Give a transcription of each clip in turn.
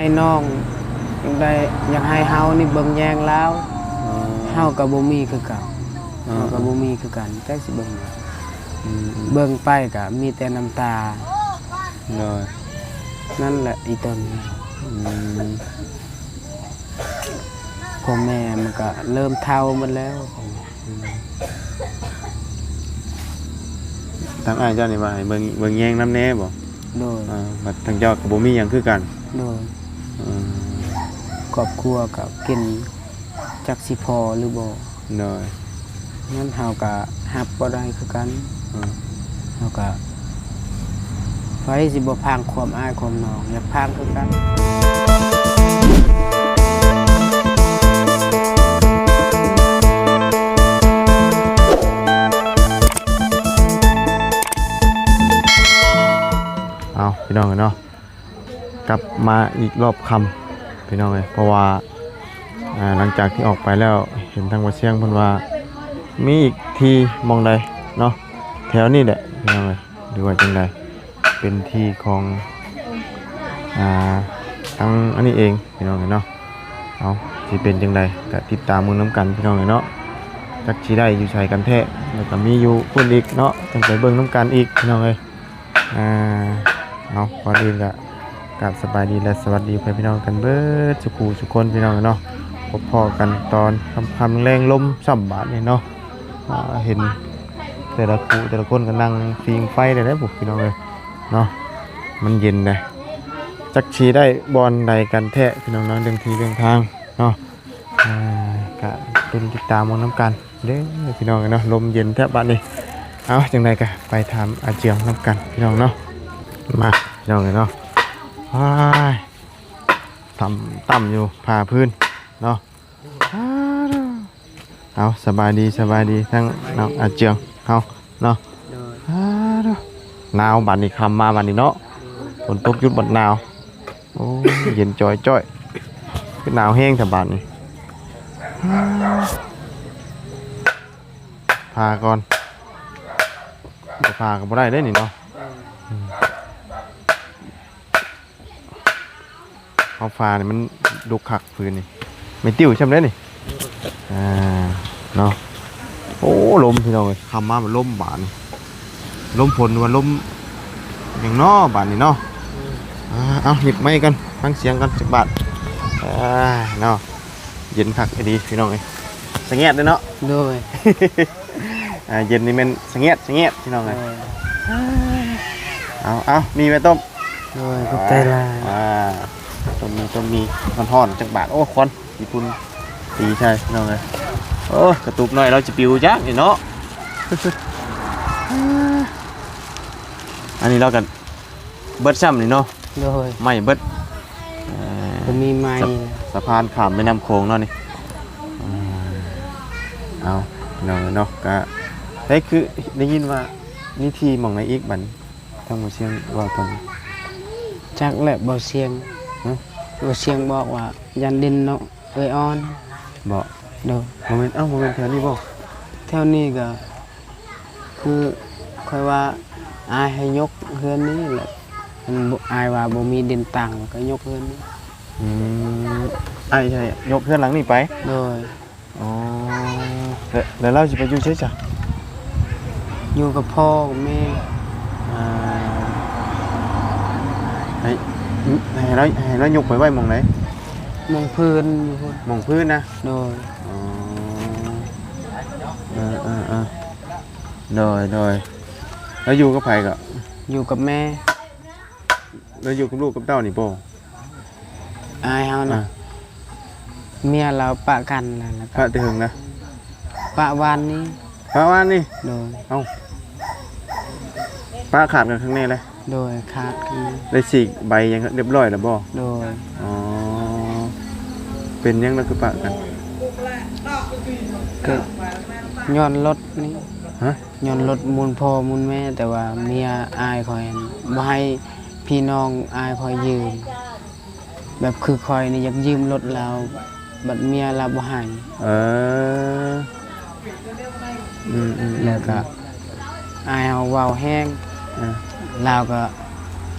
ໃຫ້ນ້ອງ ຢາກໄດ້ ຢາກໃຫ້ເຮົານີ້ເບິ່ງແຍງລາວ. ອໍ ເຮົາກໍບໍ່ມີຄືເກົ່າ. ອໍ ເຮົາກໍບໍ່ມີຄືກັນ ຈັກຊິເບິ່ງຫຍັງ. ອືມໆ ເບິ່ງໄປກໍມີແຕ່ນ້ຳຕາ. ໂດຍ ນັ້ນແຫຼະອີ່ຕົນ. ອືມ ພໍ່ແມ່ມັນກໍເລີ່ມເຖົ້າໝົດແລ້ວ. ອືມ ທາງອ້າຍເຈົ້ານີ້ວ່າໃຫ້ເບິ່ງ ເບິ່ງແຍງນຳແດ່ບໍ? ໂດຍ. ອ່າ ບັດທາງເຈົ້າກໍບໍ່ມີຫຍັງຄືກັນ. ໂດຍ. ອືມ ຄອບຄົວກໍກິນ ຈັກຊິພໍຫຼືບໍ່. ໂດຍ. ນັ້ນເຮົາກໍຮັບບໍ່ໄດ້ຄືກັນ. ອືມ ເຮົາກໍ ໃຜຊິບໍ່ພັງຄວາມອ້າຍຄວາມນ້ອງ ຢາກພັງຄືກັນ. ເອົາ ພີ່ນ້ອງເອີຍເນາະ ກັບມາອີກລອບຄ່ຳ ພີ່ນ້ອງເອີຍ ເພາະວ່າ ອ່າ ຫຼັງຈາກທີ່ອອກໄປແລ້ວ ເຫັນທາງບ່າວຊຽງເພິ່ນວ່າ ມີອີກທີ່ໝ່ອງໃດເນາະ ແຖວນີ້ແຫຼະ ພີ່ນ້ອງເອີຍ ຫຼືວ່າຈັ່ງໃດ ເປັນທີ່ຂອງ ອ່າ ທາງອັນນີ້ເອງ ພີ່ນ້ອງເອີຍເນາະ. ເອົາ ຊິເປັນຈັ່ງໃດກໍຕິດຕາມເບິ່ງນຳກັນ ພີ່ນ້ອງເອີຍເນາະ ຈັກຊິໄດ້ຢູ່ໃສກັນແທ້ ແລ້ວກໍມີຢູ່ພຸ້ນອີກເນາະ ຈັ່ງໄປເບິ່ງນຳກັນອີກ ພີ່ນ້ອງເອີຍ. ອ່າ ເອົາ ກ່ອນອື່ນກໍກາບສະບາຍດີ ແລະ ສະຫວັດດີພໍ່ແມ່ພີ່ນ້ອງກັນເບິດສູ່ຜູ້ສູ່ຄົນ ພີ່ນ້ອງເນາະ. ພົບພໍ້ກັນຕອນຄ່ຳໆແລງໆ ລົມຊ້ຳບາດນີ້ເນາະ. ອ່າ ເຫັນແຕ່ລະຄູ່ແຕ່ລະຄົນກໍນັ່ງຟິງໄຟໄດ້ແລ້ວພຸ້ນ ພີ່ນ້ອງເອີຍເນາະ. ມັນເຢັນເດ້ ຈັກຊິໄດ້ບ່ອນໃດກັນແທ້ ພີ່ນ້ອງເນາະ ເລື່ອງທີ່ເລື່ອງທາງເນາະ. ອ່າ ກະລຸ້ນຕິດຕາມເບິ່ງນຳກັນເດີ ພີ່ນ້ອງເອີຍເນາະ. ລົມເຢັນແທ້ບາດນີ້. ເອົາ ຈັ່ງໃດກະໄປຖາມອາເຈືອງນຳກັນ ພີ່ນ້ອງເນາະ. ມາ ພີ່ນ້ອງເອີຍເນາະ. ວ້າຍ ຕ່ຳ ຕ່ຳຢູ່ຜ້າພື້ນເນາະ. ເອົາ ສະບາຍດີ ສະບາຍດີ ທັງນ້ອງອາເຈືອງເຮົາເນາະ. ໂດຍ. ໜາວບາດນີ້ ຄ່ຳມາບາດນີ້ເນາະ. ໂດຍ. ຝົນຕົກຢຸດບັດໜາວ. ໂອ້ຍ ເຢັນຈ່ອຍໆ ຄືໜາວແຮງແທ້ບາດນີ້. ຜ້າກ່ອນ ບໍ່ຜ້າກໍບໍ່ໄດ້ເດ້ນີ້ເນາະ. ເອີ ອືມ ເອົາຜ້ານີ້ມັນດົກຄັກ ພື້ນນີ້ ໄມ້ຕິ້ວຊ່ຳເດ້ນີ້. ອ່າ ເນາະ. ໂອ້ ລົມ ພີ່ນ້ອງເອີຍ ຄ່ຳມາມັນລົມບາດນີ້. ລົມຝົນວ່າລົມຫຍັງເນາະບາດນີ້ເນາະ. ເອີ ອ່າ ເອົາ ຫຍິບໄມ້ກ່ອນ ຟັງສຽງກ່ອນຈັກບາດ. ອ່າ ເນາະ ເຢັນຄັກອີ່ຫຼີພີ່ນ້ອງເອີຍ. ສະແງດເດ້ເນາະ. ໂດຍ. ອ່າ ເຢັນນີ້ແມ່ນສະແງດ ສະແງດ ພີ່ນ້ອງເອີຍ. ໂດຍ. ເອົາ ເອົາ ມີໄວ້ຕົ້ມ. ໂດຍ ຂອບໃຈຫຼາຍ. ອ່າ ຕົ້ມໝີ່ ຕົ້ມໝີ່ຮ້ອນໆ ຈັກບາດ. ໂອ້ ຄວັນ ຂີ້ຝຸ່ນຕີໃສ່ ພີ່ນ້ອງເອີຍ. ໂອ້ ກະຕຸກນ້ອຍລາວຊິປິວຈັກນີ້ເນາະ. ອັນນີ້ລາວກະເບິດຊ້ຳນີ້ເນາະ. ໂດຍ. ໄມ້ເບິດ. ເອີ ບໍ່ມີໄມ້. ສະ ສະພານຂ້າມແມ່ນ້ຳໂຂງເນາະນີ້. ເອົາ ພີ່ນ້ອງເນາະ ກະ ເອີ ຄືໄດ້ຍິນວ່າມີທີ່ໝ່ອງໃດອີກບັດນີ້ ທາງບ່າວຊຽງເວົ້າຕອນ ຈັກແຫຼະ ບ່າວຊຽງ. ຮະ? ບ່າວຊຽງບອກວ່າຢ້ານດິນນ້ອງເອື້ອຍອ່ອນ. ບໍ່? ໂດຍ. ບໍ່ແມ່ນ ເອົ້າ ບໍ່ແມ່ນແຖວນີ້ບໍ່? ແຖວນີ້ກະ ຄືຂ້ອຍວ່າອ້າຍໃຫ້ຍົກເຮືອນນີ້ແຫຼະ ມັນບໍ່ ອ້າຍວ່າບໍ່ມີດິນຕັ້ງ ກໍຍົກເຮືອນນີ້. ອືມ ອ້າຍໃຫ້ຍົກເຮືອນຫຼັງນີ້ໄປ? ໂດຍ. ອໍ ແລ້ວ ແລ້ວລາວຊິໄປຢູ່ໃສຊະ? ຢູ່ກັບພໍ່ກັບແມ່. ອ່າ ໃຫ້ ໃຫ້ລາວ ໃຫ້ລາວຍົກໄປໄວ້ໝ່ອງໃດ? ໝ່ອງພື້ນຢູ່ພຸ້ນ. ໝ່ອງພື້ນນະ? ໂດຍ. ອໍ ເອີໆໆ ໂດຍໆ. ແລ້ວຢູ່ກັບໃຜກໍ? ຢູ່ກັບແມ່. ແລ້ວຢູ່ກັບລູກກັບເຕົ້ານີ້ບໍ່? ອ້າຍເຮົານະ ອ່າ ເມຍລາວປະກັນແລ້ວ ແລ້ວກໍ ປະແຕ່ເຫິງນະ? ປະວານນີ້. ປະວານນີ້? ໂດຍ. ເອົ້າ ປະຂາດກັນຂ້າງໃນເລີຍ? ໂດຍ ຂາດກັນ. ໄດ້ສີກໃບຫຍັງຮຽບຮ້ອຍແລ້ວບໍ່? ໂດຍ. ອໍ ເປັນຫຍັງລະຄືປະກັນ? ກໍຍ້ອນລົດນີ້. ຮະ? ຍ້ອນລົດມູນພໍ່ມູນແມ່ ແຕ່ວ່າເມຍອ້າຍຂ້ອຍຫັ້ນບໍ່ໃຫ້ພີ່ນ້ອງອ້າຍຂ້ອຍຢືມ ແບບຄືຂ້ອຍນີ້ຢາກຢືມລົດລາວ ບັດເມຍລາວບໍ່ໃຫ້. ເອີ ອືມໆໆ ແລ້ວກະອ້າຍເຮົາເວົ້າແຮງ ເອີ ລາວກະ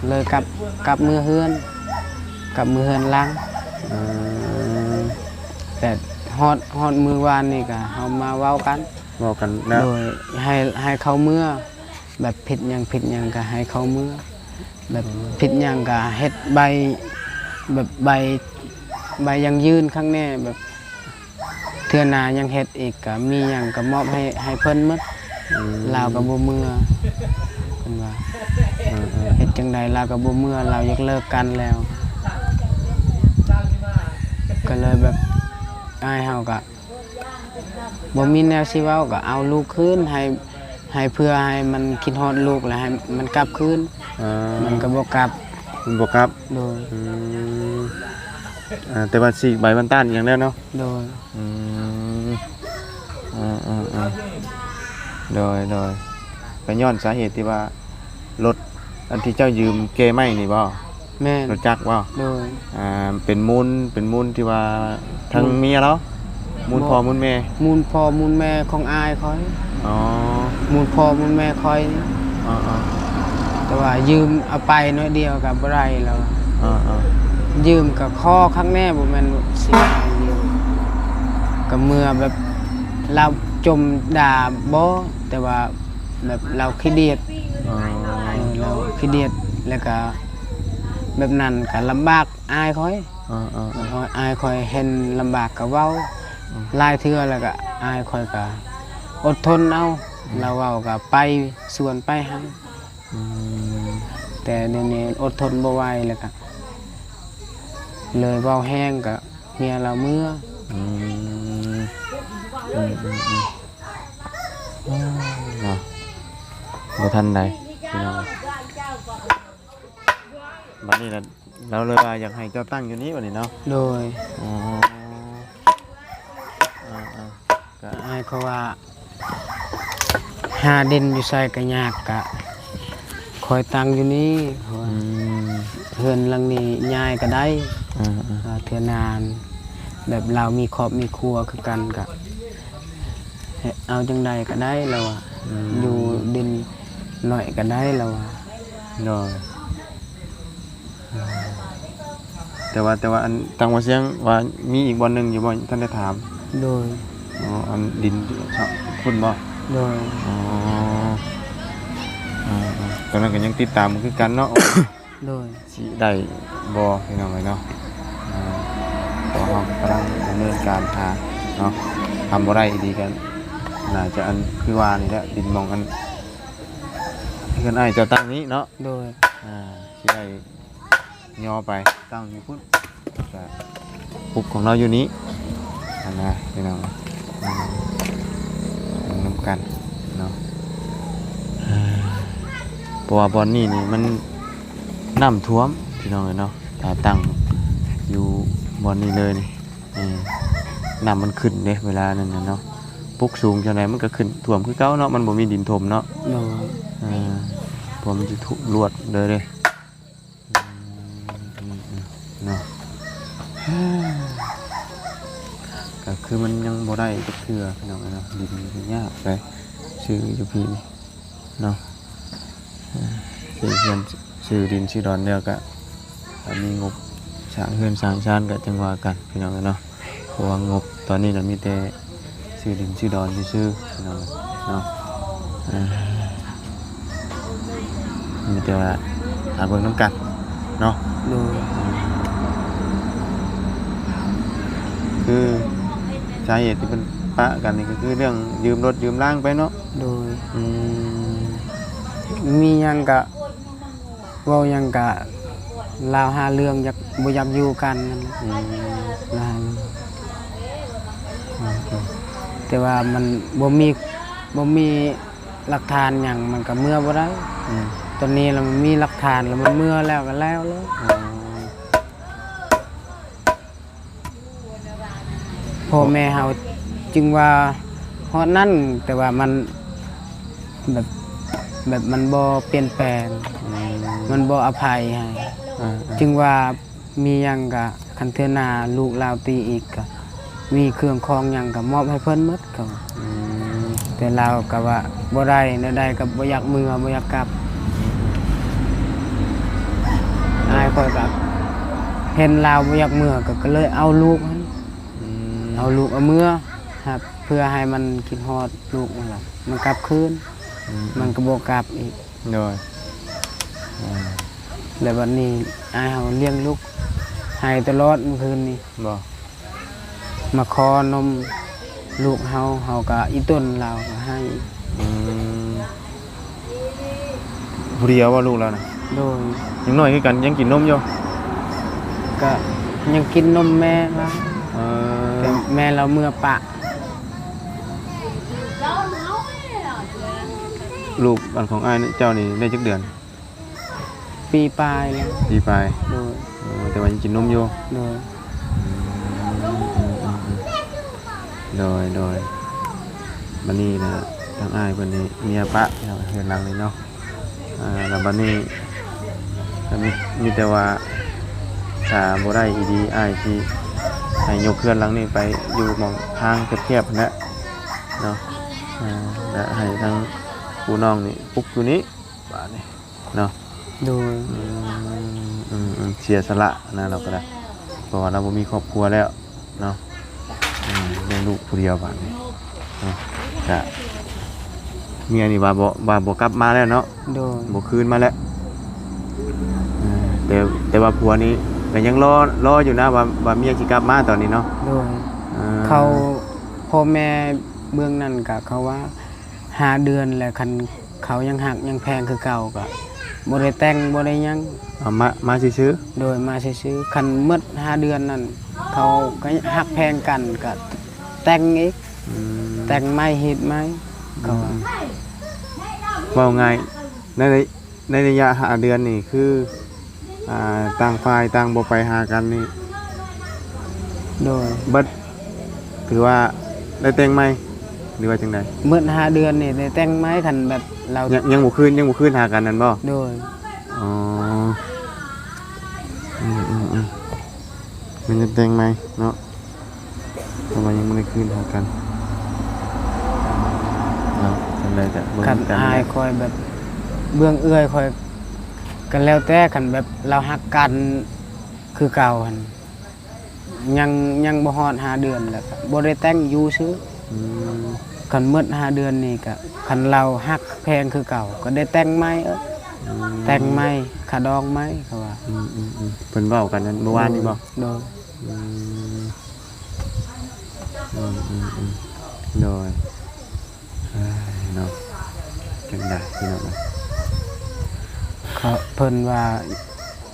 ເລີຍກັບ ກັບເມືອເຮືອນ. ກັບມື້ເຮືອນຫຼັງ. ເອີ ແຕ່ຮອດ ຮອດມື້ວານນີ້ກະເຮົາມາເວົ້າກັນ ເວົ້າກັນແລ້ວ ໂດຍ ໃຫ້ ໃຫ້ເຂົາເມືອ ແບບຜິດຫຍັງ ຜິດຫຍັງກະໃຫ້ເຂົາເມືອ ແບບ ອືມ ຜິດຫຍັງກະເຮັດໃບ ແບບໃບ ໃບຢັ້ງຢືນຂ້າງແນ່ ແບບ ເທື່ອໜ້າຍັງເຮັດອີກ ກະມີຫຍັງກະມອບໃຫ້ ໃຫ້ເພິ່ນໝົດ. ອືມ ລາວກະບໍ່ເມືອ ເພິ່ນວ່າ ເອີໆ ເຮັດຈັ່ງໃດລາວກະບໍ່ເມືອ ລາວຢາກເລີກກັນແລ້ວ. ກະເລີຍແບບ ອ້າຍເຮົາກະບໍ່ມີແນວຊິເວົ້າ ກະເອົາລູກຄືນ ໃຫ້ ໃຫ້ ເພື່ອໃຫ້ມັນຄິດຮອດລູກ ແລ້ວໃຫ້ມັນກັບຄືນ. ເອີ ມັນກະບໍ່ກັບ ມັນບໍ່ກັບ. ໂດຍ ອືມ ອ່າ ແຕ່ວ່າສີກໃບມັນຕ້ານອີ່ຫຍັງແລ້ວເນາະ. ໂດຍ ອືມ ເອີໆໆ ໂດຍໆ ກະຍ້ອນສາເຫດທີ່ວ່າລົດອັນທີ່ເຈົ້າຢືມແກ່ໄມ້ນີ້ບໍ່? ແມ່ນ ລົດຈັກບໍ່? ໂດຍ ອ່າ ເປັນມູນ ເປັນມູນທີ່ວ່າທາງເມຍລາວ ມູນພໍ່ມູນແມ່ ມູນພໍ່ມູນແມ່ຂອງອ້າຍຂ້ອຍ. ອໍ ມູນພໍ່ມູນແມ່ຂ້ອຍ. ອໍໆ ແຕ່ວ່າຢືມເອົາໄປໜ້ອຍດຽວກະບໍ່ໄດ້ແລ້ວ. ອໍໆ ຢືມກະຂໍຄັກແນ່ ບໍ່ແມ່ນຊິໃຫ້ຢືມ ກະເມືອແບບລາວຈົ່ມດ່າບໍ່ ແຕ່ວ່າແບບລາວຂີ້ດຽດ. ອໍ ເອີ ລາວຂີ້ດຽດ ແລ້ວກະແບບນັ້ນກະລຳບາກ ອາຍຂ້ອຍ. ເອີໆໆ ໂດຍ ອາຍຂ້ອຍເຫັນລຳບາກກະເວົ້າ. ອືມ ຫຼາຍເທື່ອແລ້ວກະ ອາຍຂ້ອຍກະອົດທົນເອົາ. ອືມ ລາວເວົ້າກະໄປສວນໄປໃຫ້. ອືມ ແຕ່ດຽວນີ້ອົດທົນບໍ່ໄຫວແລ້ວກະ ເລີຍເວົ້າແຮງກະເມຍລາວເມືອ. ອືມ ອືມໆໆ ເນາະ ບໍ່ທັນໃດ ພີ່ນ້ອງ. ບັດນີ້ລະ ລາວເລີຍວ່າຢາກໃຫ້ເຈົ້າຕັ້ງຢູ່ນີ້ບັດນີ້ເນາະ. ໂດຍ ອໍ ເອີໆ ກະ ອ້າຍເຂົາວ່າ ຫາດິນຢູ່ໃສກະຍາກ ກະຄ່ອຍຕັ້ງຢູ່ນີ້ ເພາະວ່າ ອືມ ເຮືອນຫຼັງນີ້ຍ້າຍກະໄດ້. ເອີໆ ເທື່ອໜ້າ ແບບລາວມີຄອບມີຄົວຄືກັນ ກະເອົາຈັ່ງໃດກະໄດ້ລາວວ່າ. ອືມ ຢູ່ດິນໜ້ອຍກະໄດ້ລາວວ່າ. ໂດຍ ແຕ່ວ່າ ແຕ່ວ່າອັນ ທາງບ່າວຊຽງວ່າມີອີກບ່ອນໜຶ່ງຢູ່ບໍ່? ທັນໄດ້ຖາມ. ໂດຍ ອໍ ອັນດິນພຸ້ນບໍ່? ໂດຍ ອໍ ເອີໆ ຕອນນັ້ນກະຍັງຕິດຕາມຄືກັນເນາະ. ໂດຍ ຊິໄດ້ບໍ່ ພີ່ນ້ອງເອີຍເນາະ. ເອີ ເພາະເຮົາກຳລັງດຳເນີນການຫາເນາະ ທຳບໍ່ໄດ້ອີ່ຫຼີກະ ໜ້າຈະອັນ ຄືວ່ານີ້ແຫຼະ ດິນໝ່ອງອັນ ເຮືອນອ້າຍເຈົ້າຕັ້ງນີ້ເນາະ. ໂດຍ ອ່າ ຊິໄດ້ຍໍໄປຕັ້ງຢູ່ພຸ້ນ ກະປຸກຂອງລາວຢູ່ນີ້ຫັ້ນນະ ພີ່ນ້ອງ. ອືມ ນຳກັນເນາະ ເພາະວ່າບ່ອນນີ້ນີ້ມັນນ້ຳຖ້ວມ ພີ່ນ້ອງເອີຍເນາະ. ຖ້າຕັ້ງຢູ່ບ່ອນນີ້ເລີຍນີ້ ເອີ ນ້ຳມັນຂຶ້ນເດ້ ເວລານັ້ນນະເນາະ ປຸກສູງຈັ່ງໃດມັນກະຂຶ້ນຖ້ວມຄືເກົ່າເນາະ ມັນບໍ່ມີດິນຖົມເນາະ. ໂດຍ ເອີ ເພາະມັນຊິທຸລວດເລີຍເດ້. ອືມ ເນາະ ກະຄືມັນຍັງບໍ່ໄດ້ຈັກເທື່ອ ພີ່ນ້ອງເອີຍເນາະ ດິນມັນຍາກໄດ໋ ຊື້ຢູ່ພີ້ນີ້ເນາະ. ເອີ ຊື້ເຮືອນ ຊື້ດິນຊື້ດອນແລ້ວກະ ຖ້າມີງົບສ້າງເຮືອນສ້າງຊານກະຈັ່ງວ່າກັນ ພີ່ນ້ອງເອີຍເນາະ. ເພາະວ່າງົບຕອນນີ້ນະມີແຕ່ຊື້ດິນຊື້ດອນຊື່ໆ ພີ່ນ້ອງເນາະ. ເອີ ມີແຕ່ວ່າຖ້າເບິ່ງນຳກັນເນາະ. ໂດຍ ຄືສາເຫດທີ່ເພິ່ນປະກັນນີ້ກະຄືເລື່ອງຢືມລົດຢືມລາງໄປເນາະ. ໂດຍ ອືມ ມີຫຍັງກະ ເວົ້າຫຍັງກະລາວຫາເລື່ອງ ຢາກ ບໍ່ຢາກຢູ່ກັນນັ້ນແຫຼະ. ອືມ ລາວຫາເລື່ອງ ອືມ ແຕ່ວ່າມັນບໍ່ມີ ບໍ່ມີຫຼັກຖານຫຍັງ ມັນກະເມືອບໍ່ໄດ້. ອືມ ຕອນນີ້ລະມັນມີຫຼັກຖານລະ ມັນເມືອແລ້ວກະແລ້ວເລີຍ. ອໍ ພໍ່ແມ່ເຮົາຈຶ່ງວ່າຮອດນັ້ນ ແຕ່ວ່າມັນແບບ ແບບມັນບໍ່ປ່ຽນແປງ ອືມ ມັນບໍ່ອະໄພໃຫ້. ອ່າໆ ຈຶ່ງວ່າມີຫຍັງກະ ຄັນເທື່ອໜ້າລູກລາວຕີອີກກະ ມີເຄື່ອງຂອງຫຍັງກະມອບໃຫ້ເພິ່ນໝົດ ເຂົາວ່າ. ອືມ ແຕ່ລາວກະວ່າບໍ່ໄດ້ ແນວໃດກະບໍ່ຢາກເມືອ ບໍ່ຢາກກັບ. ອືມ ອ້າຍຂ້ອຍກະ ເຫັນລາວບໍ່ຢາກເມືອ ກໍ ກໍເລີຍເອົາລູກຫັ້ນ ອືມ ເອົາລູກເອົາເມືອ ຫາ ເພື່ອໃຫ້ມັນຄິດຮອດລູກຫັ້ນລະ ມັນກັບຄືນ ອືມ ມັນກໍບໍ່ກັບອີກ. ໂດຍ ອືມ ແລ້ວບັດນີ້ອ້າຍເຮົາລ້ຽງລູກ ໄຫ້ຕະຫຼອດມື້ຄືນນີ້ ບໍ່ ມາຂໍນົມລູກເຮົາ ເຮົາກໍອີ່ຕົນລາວກໍໃຫ້. ອືມ ຜູ້ດຽວບໍ່ລູກລາວນະ? ໂດຍ ຍັງນ້ອຍຄືກັນ ຍັງກິນນົມຢູ່? ກໍຍັງກິນນົມແມ່ລາວ ເອີ ແຕ່ແມ່ລາວເມືອປະ. ລູກອັນຂອງອ້າຍເຈົ້ານີ້ໄດ້ຈັກເດືອນ? ປີປາຍແລ້ວ ປີປາຍ ໂດຍ ເອີ ແຕ່ວ່າຍັງກິນນົມຢູ່ ໂດຍ ອືມ ໂດຍ ໂດຍ ບັດນີ້ນະ ທາງອ້າຍເພິ່ນນີ້ເມຍປະເຮືອນຫຼັງນີ້ເນາະ ອ່າ ແລ້ວບັດນີ້ກໍມີ ມີແຕ່ວ່າ ຖ້າບໍ່ໄດ້ອີ່ດີ ອ້າຍຊິໃຫ້ຍົກເຮືອນຫຼັງນີ້ໄປຢູ່ໝ່ອງທາງແຄບໆຫັ້ນແຫຼະເນາະ ອ່າ ແລະໃຫ້ທາງຜູ້ນ້ອງນີ້ປຸກຢູ່ນີ້ ບາດນີ້ເນາະ ໂດຍ ອືມ ອືມ ເສຍສະຫຼະນະ ລາວກໍໄດ້ ເພາະວ່າລາວບໍ່ມີຄອບຄົວແລ້ວເນາະ ອືມ ລ້ຽງລູກຜູ້ດຽວບາດນີ້ເນາະ ກະເມຍນີ້ວ່າບໍ່ ວ່າບໍ່ກັບມາແລ້ວເນາະ ໂດຍ ບໍ່ຄືນມາແລ້ວ ເອີ ແຕ່ ແຕ່ວ່າຜົວນີ້ກໍຍັງລໍ ລໍຢູ່ນະ ວ່າ ວ່າເມຍຊິກັບມາຕອນນີ້ເນາະ ໂດຍ ເອີ ເຂົາ ພໍ່ແມ່ເບື້ອງນັ້ນກະເຂົາວ່າ ຫ້າເດືອນແລ້ວ ຄັນເຂົາຍັງຮັກຍັງແພງຄືເກົ່າ ກໍບໍ່ໄດ້ແຕ່ງ ບໍ່ໄດ້ຫຍັງ ເອົາມາ ມາຊື່ໆ ໂດຍ ມາຊື່ໆ ຄັນໝົດຫ້າເດືອນນັ້ນ ເຂົາກໍຮັກແພງກັນ ກໍແຕ່ງອີກ ອືມ ແຕ່ງໃໝ່ ເຮັດໃໝ່ ເຂົາວ່າ ອືມ ເວົ້າງ່າຍ ໃນ ໃນໄລຍະຫ້າເດືອນນີ້ ຄື ອ່າ ຕ່າງຝ່າຍຕ່າງບໍ່ໄປຫາກັນນີ້ ໂດຍ ເບິດ ຖືວ່າໄດ້ແຕ່ງໃໝ່ ຫຼືວ່າຈັ່ງໃດ? ໝົດຫ້າເດືອນນີ້ໄດ້ແຕ່ງໃໝ່ ຄັນແບບລາວ ຍັງ ຍັງບໍ່ຄືນ ຍັງບໍ່ຄືນຫາກັນນັ້ນບໍ່? ໂດຍ ອໍ ອືມໆໆ ມັນຈະແຕ່ງໃໝ່ເນາະ ເພາະວ່າຍັງບໍ່ໄດ້ຄືນຫາກັນເນາະ ຈັ່ງໃດກໍເບິ່ງກັນ ຄັນອ້າຍຂ້ອຍແບບ ເບື້ອງເອື້ອຍຂ້ອຍ ກໍແລ້ວແຕ່ ຄັນແບບລາວຮັກກັນຄືເກົ່າຫັ້ນ ຍັງ ຍັງບໍ່ຮອດຫ້າເດືອນ ແລ້ວກໍບໍ່ໄດ້ແຕ່ງ ຢູ່ຊື່ ອືມ ຄັນໝົດຫ້າເດືອນນີ້ກໍ ຄັນລາວຮັກແພງຄືເກົ່າ ກໍໄດ້ແຕ່ງໃໝ່ ອືມ ແຕ່ງໃໝ່ ຂະດອງໃໝ່ ເຂົາວ່າ ອືມໆໆ ເພິ່ນເວົ້າກັນນັ້ນມື້ວານນີ້ບໍ່? ໂດຍ ອືມ ອືມໆໆ ໂດຍ ເອີຍເນາະ ຈັ່ງໃດພີ່ນ້ອງເອີຍ ເຂົາ ເພິ່ນວ່າ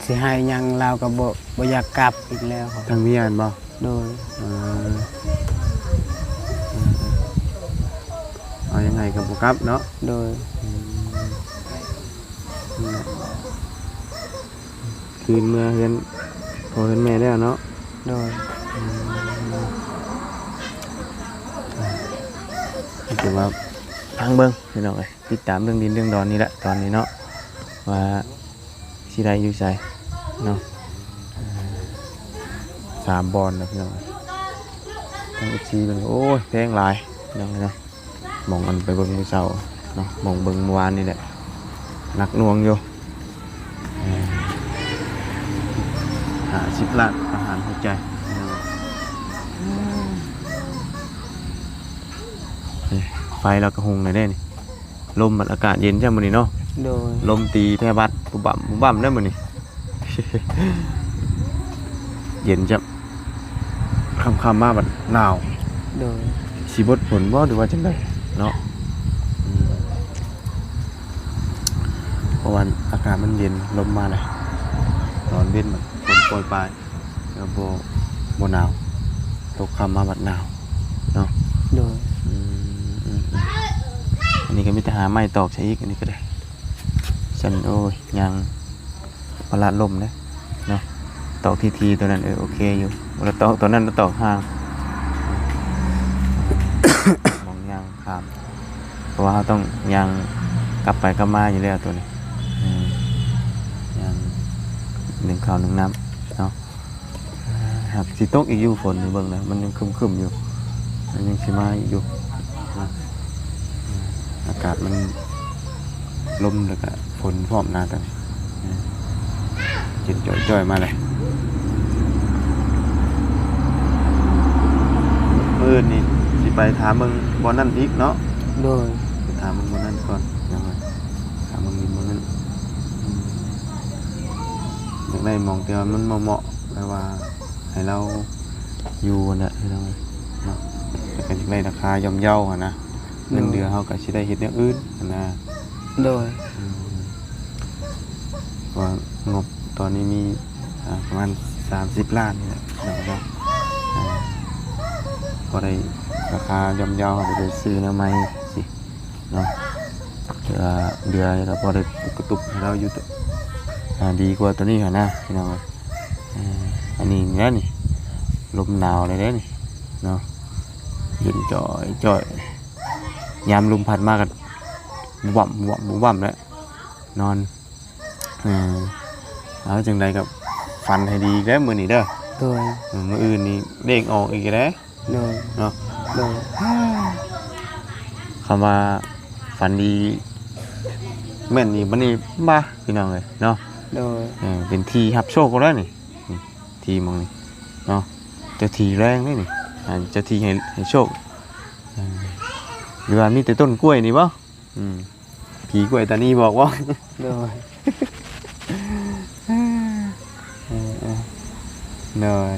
ຊິໃຫ້ຫຍັງລາວກໍບໍ່ ບໍ່ຢາກກັບອີກແລ້ວ ທາງເມຍຫັ້ນບໍ່? ໂດຍ ເອີ ເອີ ເອີ ເອົາຫຍັງໃຫ້ກໍບໍ່ກັບເນາະ ໂດຍ ອືມ ນັ້ນແຫຼະ ຄືນເມືອເຮືອນພໍ່ເຮືອນແມ່ແລ້ວເນາະ ໂດຍ ອືມ ຖືວ່າຟັງເບິ່ງພີ່ນ້ອງເອີຍ ຕິດຕາມເລື່ອງດິນເລື່ອງດອນນີ້ແຫຼະຕອນນີ້ເນາະ ວ່າຊິໄດ້ຢູ່ໃສເນາະ ສາມບ່ອນນະພີ່ນ້ອງເອີຍ ທາງເອັຟຊີເພິ່ນ ໂອ້ຍ ແພງຫຼາຍພີ່ນ້ອງເອີຍເນາະ ໝ່ອງອັນໄປເບິ່ງມື້ເຊົ້າເນາະ ໝ່ອງເບິ່ງມື້ວານນີ້ແຫຼະ ໜັກໜ່ວງຢູ່ ເອີ ຫ້າສິບລ້ານປະຫານຫົວໃຈ ເອີ ໄຟລາວກໍຮຸ່ງແລ້ວເດ້ນີ້ ລົມ ບັດອາກາດເຢັນຈ້ຳມື້ນີ້ເນາະ ໂດຍ ລົມຕີແທ້ບັດ ບຸບບັ້ມ ບຸບບັ້ມເດ້ມື້ນີ້ ເຢັນຈ້ຳ ຄ່ຳໆມາບັດໜາວ ໂດຍ ຊິບົດຝົນບໍ່ ຫຼືວ່າຈັ່ງໃດເນາະ ອືມ ເພາະວ່າອາກາດມັນເຢັນ ລົມມາແລ້ວ ຕອນເວັນມັນຝົນໂປຍປາຍ ກໍບໍ່ ບໍ່ໜາວ ຕົກຄ່ຳມາບັດໜາວເນາະ ໂດຍ ອືມ ອືມ ອືມ ອັນນີ້ກໍມີແຕ່ຫາໄມ້ຕອກໃສ່ອີກ ອັນນີ້ກໍໄດ້ ຊັ້ນ ໂອ້ຍ ຍ່າງ ປະລາດລົມເດ້ເນາະ ຕອກຖີ່ໆ ຕົວນັ້ນ ເອີ ໂອເຄຢູ່ ບໍ່ໄດ້ຕອກຕົວນັ້ນ ລະຕອກຫ່າງ ໝ່ອງຍ່າງຂ້າມ ເພາະວ່າເຮົາຕ້ອງຍ່າງກັບໄປກັບມາຢູ່ແລ້ວຕົວນີ້ ອືມ ຍ່າງໜຶ້ງເຂົ້າໜຶ້ງນ້ຳເນາະ ຫາກຊິຕົກອີກຢູ່ຝົນນີ້ ເບິ່ງແລ້ວມັນຍັງຄຶ້ມໆຢູ່ ມັນຍັງຊິມາອີກຢູ່ເນາະ ອາກາດມັນລົມ ແລ້ວກະຝົນພ້ອມນະຕອນນີ້ ເຢັນຈ່ອຍໆມາແລ້ວ ໄປຖາມເບິ່ງບ່ອນນັ້ນອີກເນາະ. ໂດຍ. ໄປຖາມເບິ່ງບ່ອນນັ້ນກ່ອນ ເນາະ ຖາມເບິ່ງດິນບ່ອນນັ້ນ. ອືມ ຢາກໄດ້ໝ່ອງທີ່ວ່າມັນເໝາະໆ ແບບວ່າໃຫ້ລາວຢູ່ຫັ້ນແຫຼະ ພີ່ນ້ອງເອີຍເນາະ. ແລ້ວກໍຢາກໄດ້ລາຄາຍ່ອມເຍົາຫັ້ນນະ. ເງິນເດືອນເຮົາກໍຊິໄດ້ເຮັດແນວອື່ນຫັ້ນນະ. ໂດຍ. ອືມ ວ່າງົບຕອນນີ້ມີ ອ່າ ປະມານສາມສິບລ້ານນີ້ແຫຼະເນາະ. ອ່າ ພໍໄດ້ລາຄາຍ່ອມເຍົາ ເຮົາກໍໄດ້ຊື້ແນວໃໝ່ຊິເນາະ. ເທື່ອເດືອນນີ້ກໍພໍໄດ້ປຸກກະຕຸກໃຫ້ລາວຢູ່ ອ່າ ດີກວ່າໂຕນີ້ຫັ້ນນະ ພີ່ນ້ອງເອີຍ. ອ່າ ອັນນີ້ແຫຼະນີ້ ລົມໜາວແລ້ວເດ້ນີ້ເນາະ. ເຢັນຈ່ອຍໆ ຍາມລົມພັດມາກໍວຳໆ ແລ້ວນອນ. ເອີ ເອົາ ຈັ່ງໃດກໍຝັນໃຫ້ດີເດີມື້ນີ້ເດີ. ໂດຍ. ເອີ ມື້ອື່ນນີ້ເດ້ງອອກອີກເດ້. ໂດຍ. ເນາະ. ໂດຍ. ຄຳວ່າຝັນດີແມ່ນນີ້ ບັດນີ້ມາ ພີ່ນ້ອງເອີຍເນາະ. ໂດຍ. ເອີ ເປັນທີ່ຮັບໂຊກແລ້ວນີ້ ທີ່ໝ່ອງນີ້ເນາະ. ເຈົ້າທີ່ແຮງເດ້ນີ້ ອ່າ ເຈົ້າທີ່ໃຫ້ ໃຫ້ໂຊກ. ເອີ ຫຼືວ່າມີແຕ່ຕົ້ນກ້ວຍນີ້ບໍ່? ອືມ ຜີກ້ວຍຕານີບອກບໍ່? ໂດຍ. ເອີ ເອີ ໂດຍ.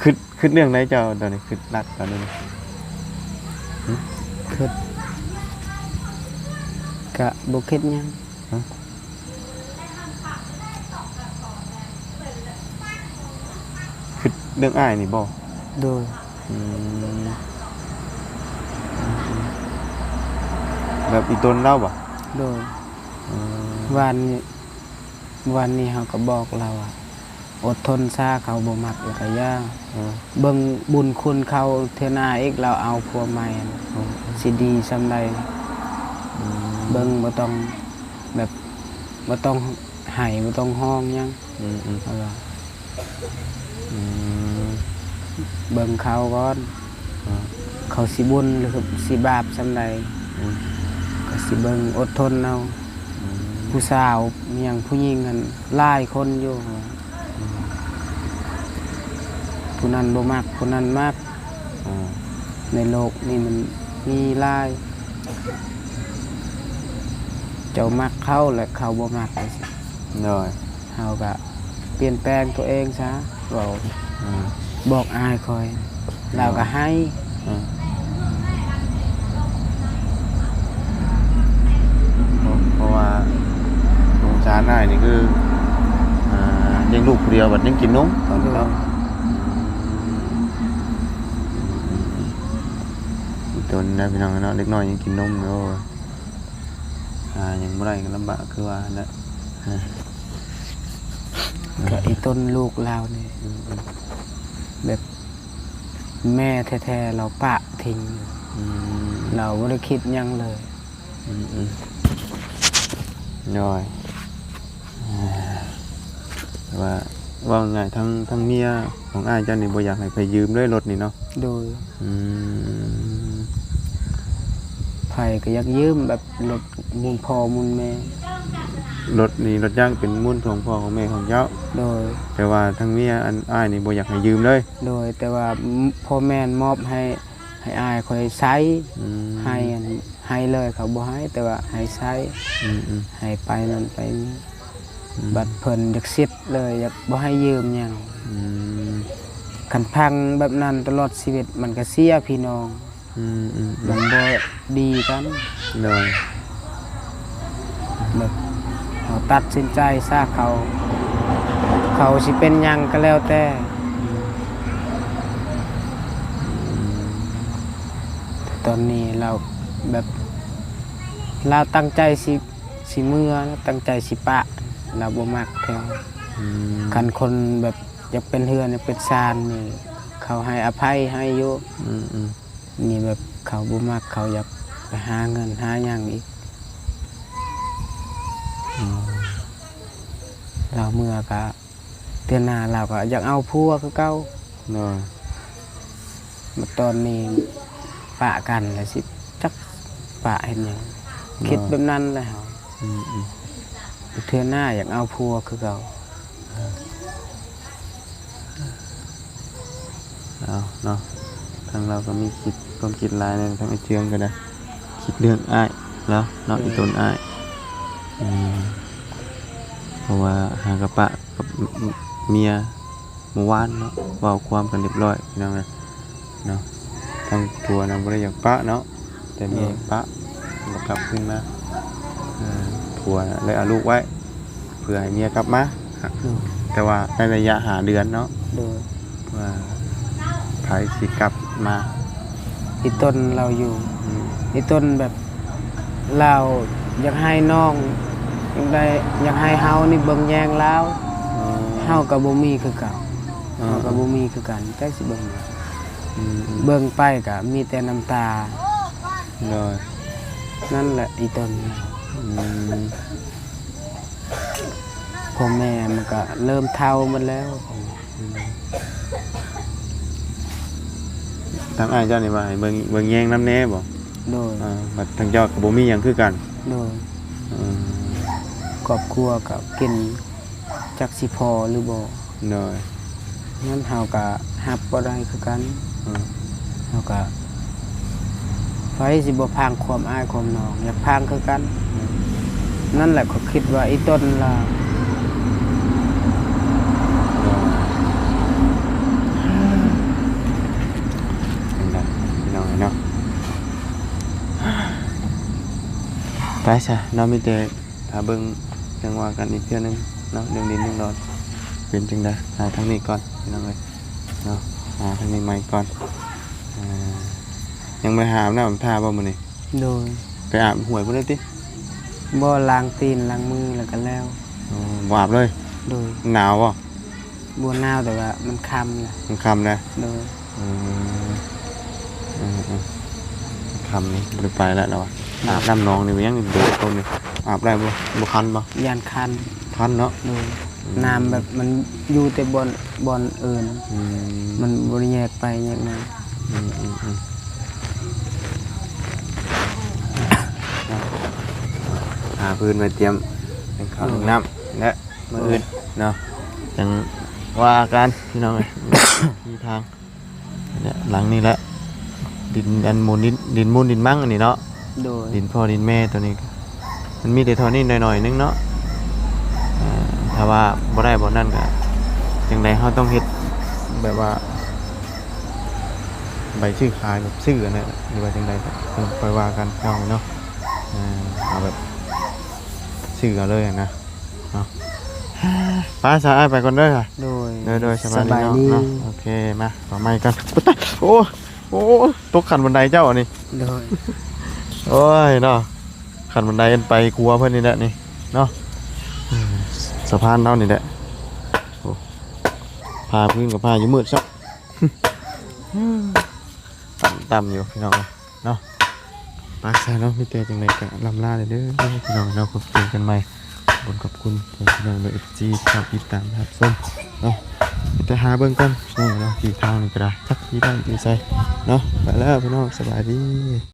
ຄິດ ຄິດເລື່ອງໃດເຈົ້າຕອນນີ້? ຄິດຫຼັກຕອນນີ້ ຄຶດ ກະບໍ່ຄິດຫຍັງ. ຮະ? ຄິດເລື່ອງອ້າຍນີ້ບໍ່? ໂດຍ. ອືມ ແບບອີ່ຕົນລາວບໍ່? ໂດຍ. ອືມ ວານນີ້ ວານນີ້ເຮົາກໍບອກລາວວ່າ ອົດທົນຊາ ເຂົາບໍ່ມັກແລ້ວກໍຢ່າ. ເອີ ເບິ່ງບຸນຄຸນເຂົາ ເທື່ອໜ້າອີກລາວເອົາຜົວໃໝ່ ເອີ ຊິດີສ່ຳໃດ. ອືມ ເບິ່ງ ບໍ່ຕ້ອງແບບ ບໍ່ຕ້ອງໄຫ້ ບໍ່ຕ້ອງຮ້ອງຫຍັງ. ອືມໆ ເອີ ອືມ ເບິ່ງເຂົາກ່ອນ ເອີ ເຂົາຊິບຸນ ຫຼື ຊິບາບສ່ຳໃດ. ອືມ ກໍຊິເບິ່ງ ອົດທົນເອົາ. ອືມ ຜູ້ສາວຫຍັງ ຜູ້ຍິງຫັ້ນຫຼາຍຄົນຢູ່. ອືມ ຜູ້ນັ້ນບໍ່ມັກ ຜູ້ນັ້ນມັກ. ເອີ ໃນໂລກນີ້ມັນມີຫຼາຍ ເຈົ້າມັກເຂົາ ແລະ ເຂົາບໍ່ມັກຈັ່ງຊີ້. ໂດຍ. ເຮົາກະປ່ຽນແປງຕົວເອງຊະ ເວົ້າ. ອືມ ບອກອ້າຍຂ້ອຍ ເອີ ລາວກະໄຫ້. ເອີ ເພາະ ເພາະວ່າສົງສານອ້າຍນີ້ຄື ອ່າ ລ້ຽງລູກຜູ້ດຽວ ບັດຍັງກິນນົມຕອນນີ້ເນາະ. ໂດຍ. ອີ່ຕົນນະ ພີ່ນ້ອງເນາະ ເດັກນ້ອຍຍັງກິນນົມຢູ່. ຫາຫຍັງບໍ່ໄດ້ກໍລຳບາກຄືວ່າຫັ້ນແຫຼະ. ກະອີ່ຕົນລູກລາວນີ້ ອືມໆ ແບບແມ່ແທ້ໆລາວປະຖິ້ມ. ອືມ ລາວບໍ່ໄດ້ຄິດຫຍັງເລີຍ. ອືມໆ ໂດຍ. ອ່າ ແຕ່ວ່າເວົ້າງ່າຍ ທາງ ທາງເມຍຂອງອ້າຍເຈົ້ານີ້ບໍ່ຢາກໃຫ້ໃຜຢືມເລີຍລົດນີ້ເນາະ? ໂດຍ. ອືມ ໃຜກໍຢາກຢືມ ແບບລົດມູນພໍ່ມູນແມ່. ລົດນີ້ ລົດຢາງເປັນມູນຂອງພໍ່ຂອງແມ່ຂອງເຈົ້າ? ໂດຍ. ແຕ່ວ່າທາງເມຍ ອັນ ອ້າຍນີ້ບໍ່ຢາກໃຫ້ຢືມເລີຍ? ໂດຍ ແຕ່ວ່າພໍ່ແມ່ມອບໃຫ້ ໃຫ້ອ້າຍຂ້ອຍໃຊ້. ອືມ ໃຫ້ ໃຫ້ເລີຍ ເຂົາບໍ່ໃຫ້ ແຕ່ວ່າໃຫ້ໃຊ້. ອືມໆ ໃຫ້ໄປນັ້ນໄປນີ້. ອືມ ບັດເພິ່ນຢາກສິດເລີຍ ຢາກບໍ່ໃຫ້ຢືມຫຍັງ. ອືມ ຄັນພັງແບບນັ້ນຕະຫຼອດຊີວິດ ມັນກະເສຍພີ່ນ້ອງ. ອືມໆໆ ມັນບໍ່ດີກັນ. ໂດຍ. ແບບເຮົາຕັດສິນໃຈຊະ ເຂົາ ເຂົາຊິເປັນຫຍັງກໍແລ້ວແຕ່. ອືມ ແຕ່ຕອນນີ້ລາວແບບ ລາວຕັ້ງໃຈຊິ ຊິເມືອ ລາວຕັ້ງໃຈຊິປະ ລາວບໍ່ມັກແທ້. ອືມ ຄັນຄົນແບບຢາກເປັນເຮືອນ ຢາກເປັນຊານນີ້ ເຂົາໃຫ້ອະໄພໃຫ້ຢູ່. ອືມໆ ນີ້ແບບເຂົາບໍ່ມັກ ເຂົາຢາກໄປຫາເງິນຫາຫຍັງອີກ. ອືມ ລາວເມືອກະ ເທື່ອໜ້າລາວກະຢາກເອົາຜົວຄືເກົ່າ. ໂດຍ. ມາຕອນນີ້ປະກັນແລ້ວຊິຈັກປະເຮັດຫຍັງ. ໂດຍ. ຄິດແບບນັ້ນແຫຼະເຮົາ. ອືມໆ ເທື່ອໜ້າຢາກເອົາຜົວຄືເກົ່າ. ເອົາເນາະ ທາງລາວກໍມີຄິດ ຄວາມຄິດຫຼາຍແດ່ ທາງອ້າຍເຈືອງກໍໄດ້ ຄິດເລື່ອງອ້າຍລາວເນາະ ແມ່ນ ອີ່ຕົນອ້າຍ ອືມ ເພາະວ່າຫາກະປະກັບເມຍ ເມື່ອວານເນາະ ເວົ້າຄວາມກັນຮຽບຮ້ອຍພີ່ນ້ອງເອີຍເນາະ ທາງຜົວນະບໍ່ໄດ້ຢາກປະເນາະ ແຕ່ເມຍ ເອີ ຢາກປະ ບໍ່ກັບຄືນມາ ເອີ ຜົວນະເລີຍເອົາລູກໄວ້ ເພື່ອໃຫ້ເມຍກັບມາ ໂດຍ ແຕ່ວ່າໃນໄລຍະຫ້າເດືອນເນາະ ໂດຍ ວ່າໃຜຊິກັບມາ ອີ່ຕົນລາວຢູ່ ອືມ ອີ່ຕົນແບບ ລາວຢາກໃຫ້ນ້ອງ ຢາກໄດ້ ຢາກໃຫ້ເຮົານີ້ເບິ່ງແຍງລາວ ອໍ ເຮົາກໍບໍ່ມີຄືເກົ່າ ອໍ ເຮົາກໍບໍ່ມີຄືກັນ ຈັກຊິເບິ່ງ ອືມ ເບິ່ງໄປກໍມີແຕ່ນ້ຳຕາ ໂດຍ ນັ້ນແຫຼະອີ່ຕົນ ອືມ ພໍ່ແມ່ມັນກໍເລີ່ມເຖົ້າໝົດແລ້ວ ອືມ ທາງອ້າຍເຈົ້ານີ້ວ່າໃຫ້ເບິ່ງ ເບິ່ງແຍງນຳແດ່ບໍ? ໂດຍ ອ່າ ບັດທາງເຈົ້າກໍບໍ່ມີຫຍັງຄືກັນ ໂດຍ ອືມ ຄອບຄົວກໍກິນ ຈັກຊິພໍຫຼືບໍ່ ໂດຍ ນັ້ນເຮົາກະຮັບບໍ່ໄດ້ຄືກັນ ອືມ ເຮົາກະ ໃຜຊິບໍ່ພັງຄວາມອ້າຍຄວາມນ້ອງ ຢາກພັງຄືກັນ ອືມ ນັ້ນແຫຼະ ຂ້ອຍຄິດວ່າອີ່ຕົນລະ ໂດຍ ຈັ່ງໃດພີ່ນ້ອງເອີຍເນາະ ໄປຊະເນາະ ມີແຕ່ ຖ້າເບິ່ງຈັ່ງວ່າກັນອີກເທື່ອໜຶ່ງເນາະ ເລື່ອງດິນເລື່ອງດອນເປັນຈັ່ງໃດ ຫາທາງນີ້ກ່ອນພີ່ນ້ອງເອີຍເນາະ ຫາທາງນີ້ໃໝ່ກ່ອນ ອ່າ ຍັງບໍ່ໄດ້ຫາອາບນ້ຳອາບທ່າບໍ່ມື້ນີ້? ໂດຍ ໄປອາບຫ້ວຍພຸ້ນເລີຍຕິ? ບໍ່ ລ້າງຕີນລ້າງມືແລ້ວກໍແລ້ວ ອໍ ບໍ່ອາບເລີຍ? ໂດຍ ໜາວບໍ່? ບໍ່ໜາວ ແຕ່ວ່າມັນຄ່ຳລະ ມັນຄ່ຳນະ ໂດຍ ອືມ ອືມໆ ຄ່ຳນີ້ບໍ່ໄດ້ໄປແລ້ວລະວ່າ ອືມ ອາບນ້ຳໜອງນີ້ມັນຍັງໂດດຕົ້ນນີ້ ອາບໄດ້ບໍ່? ບໍ່ຄັນບໍ່? ຢ້ານຄັນ ຄັນເນາະ ໂດຍ ອືມ ນ້ຳແບບມັນຢູ່ແຕ່ບ່ອນ ບ່ອນອື່ນ ອືມ ມັນບໍ່ໄດ້ແຍກໄປແຍກມາ ອືມໆໆ ຫາພື້ນໄວ້ຕຽມໜຶ້ງເຂົ້າ ໂດຍ ໜຶ້ງນ້ຳ ແລະ ມື້ອື່ນເນາະ ຈັ່ງວ່າກັນພີ່ນ້ອງເອີຍ ທີ່ທາງ ເນຍ ຫຼັງນີ້ແຫຼະ ດິນອັນມູນ ດິນ ດິນມູນດິນມັງອັນນີ້ເນາະ ໂດຍ ດິນພໍ່ດິນແມ່ຕົວນີ້ ມັນມີແຕ່ທໍ່ນີ້ໜ້ອຍໆໜຶ່ງເນາະ ເອີ ຖ້າວ່າບໍ່ໄດ້ບ່ອນນັ້ນກະ ຈັ່ງໃດເຮົາຕ້ອງເຮັດແບບວ່າ ໃບຊື້ຂາຍ ແບບຊື້ອັນນັ້ນ ຫຼືວ່າຈັ່ງໃດ ຄ່ອຍວ່າກັນເນາະ ເອີ ເອົາແບບ ຊື້ເອົາເລີຍຫັ້ນນະ ເນາະ ໄປຊະ ອ້າຍໄປກ່ອນເດີ ໂດຍ ໂດຍ ໂດຍ ສະບາຍດີ ສະບາຍດີ ເນາະ ໂອເຄ ມາ ຕໍ່ໃໝ່ກັນ ໂອ້ຍ ໂອ້ຍ ໂອ້ຍ ຕົກຂັ້ນບັນໄດເຈົ້າອັນນີ້ ໂດຍ ໂອ້ຍ ເນາະ ຂັ້ນບັນໄດອັນໄປຄົວເພິ່ນນີ້ແຫຼະນີ້ ເນາະ ສະພານເຮົານີ້ແຫຼະ ໂອ້ ຜ້າພື້ນກັບຜ້າຢູ່ມືດຊະ ຕ່ຳໆຢູ່ພີ່ນ້ອງເອີຍ ເນາະ ໄປຊະເນາະ ມີແຕ່ຈັ່ງໃດກໍລ່ຳລາເດີພີ່ນ້ອງເນາະ ພົບເຈີກັນໃໝ່ ຂອບຄຸນ ຂອບຄຸນພີ່ນ້ອງເດີ ເອັຟຊີ ທີ່ຕິດຕາມຮັບຊົມເນາະ ມີແຕ່ຫາເບິ່ງກ່ອນພີ່ນ້ອງເນາະ ທີ່ທາງນີ້ກໍໄດ້ ຈັກທີ່ບ້ານທີ່ໃສເນາະ ໄປແລ້ວພີ່ນ້ອງ ສະບາຍດີ.